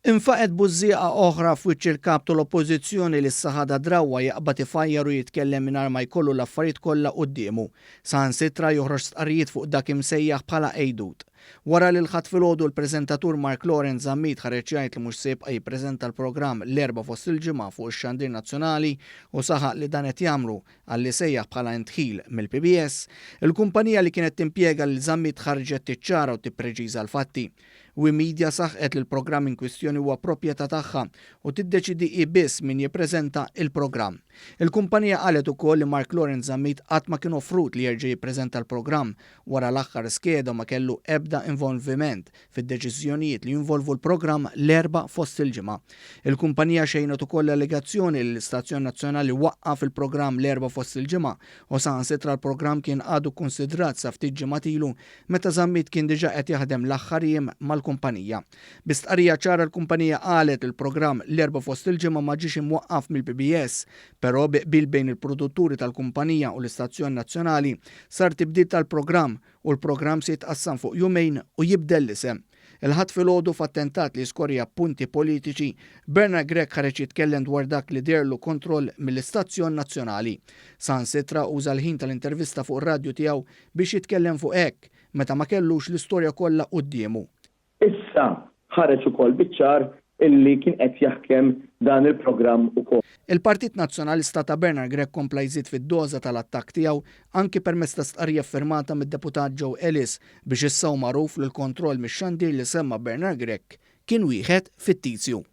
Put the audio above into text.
Infaqgħet bużżieqa oħra f'wiċċ il-Kap tal-Oppożizzjoni li issa ħadha drawwa jaqbad ifajjar u jitkellem mingħajr ma jkollu l-affarijiet kollha quddiemu. Saħansitra joħroġ stqarrijiet fuq dak imsejjaħ bħala għejdut. Wara li l-Ħadd filgħodu l-preżentatur Mark Laurence Zammit ħareġ jgħid li mhux se jibqa' jippreżenta l-programm l-Erbgħa fost il-Ġimgħa fuq ix-xandir nazzjonali u saħaq li dan qed jagħmlu għal li sejjaħ bħala indħil mill-PBS, il-kumpanija li kienet timpjega lil Zammit ħarġet tiċċara u tippreċiża l-fatti. We Media saħqet li l-programm inkwistjoni huwa proprjetà tagħha u tiddeċiedi hi biss min jippreżenta il-programm. Il-kumpanija qalet ukoll li Mark Laurence Zammit qatt ma kien offrut li jerġa' jippreżenta l-programm wara l-aħħar skeda u ma kellu ebda involviment fid-deċiżjonijiet li jinvolvu l-programm l-Erbgħa fost il-ġimgħa. Il-kumpanija xejnet ukoll l-allegazzjoni li l-istazzjon nazzjonali waqqaf il-programm l-Erbgħa fost il-ġimgħa u saħansitra l-programm kien għadu kkunsidrat sa ftit ġimgħat ilu meta Zammit kien diġà qed jaħdem l-aħħar jiem mal-kumpanija. Bi stqarrija ċara l-kumpanija qalet li l-programm l-Erbgħa fost il-ġimgħa ma ġiex imwaqqaf mill-PBS, però bi qbil bejn il produtturi tal-kumpanija u l-istazzjon nazzjonali sar tibdil tal-programm u l-programm se jitqassam fuq jumejn u jibdel l-isem. Il-Ħadd filgħodu f'attentat li jiskorja punti politiċi, Bernard Grech ħareġ jitkellem dwar dak li deherlu kontroll mill-istazzjon nazzjonali. Saħansitra uża l-ħin tal-intervista fuq ir-radju tiegħu biex jitkellem fuq hekk, meta ma kellux l-istorja kollha quddiemu. Issa ħareġ ukoll biċ-ċar illi kien qed jaħkem dan il-programm ukoll. Il-Partit Nazzjonalista ta' Bernard Grech kompla jżid fid-doża tal-attakk tiegħu anki permezz ta' stqarrija ffirmata mid-Deputat Joe Ellis biex issa hu magħruf li l-kontroll mix-xandir li semma Bernard Grech kien wieħed fittizju.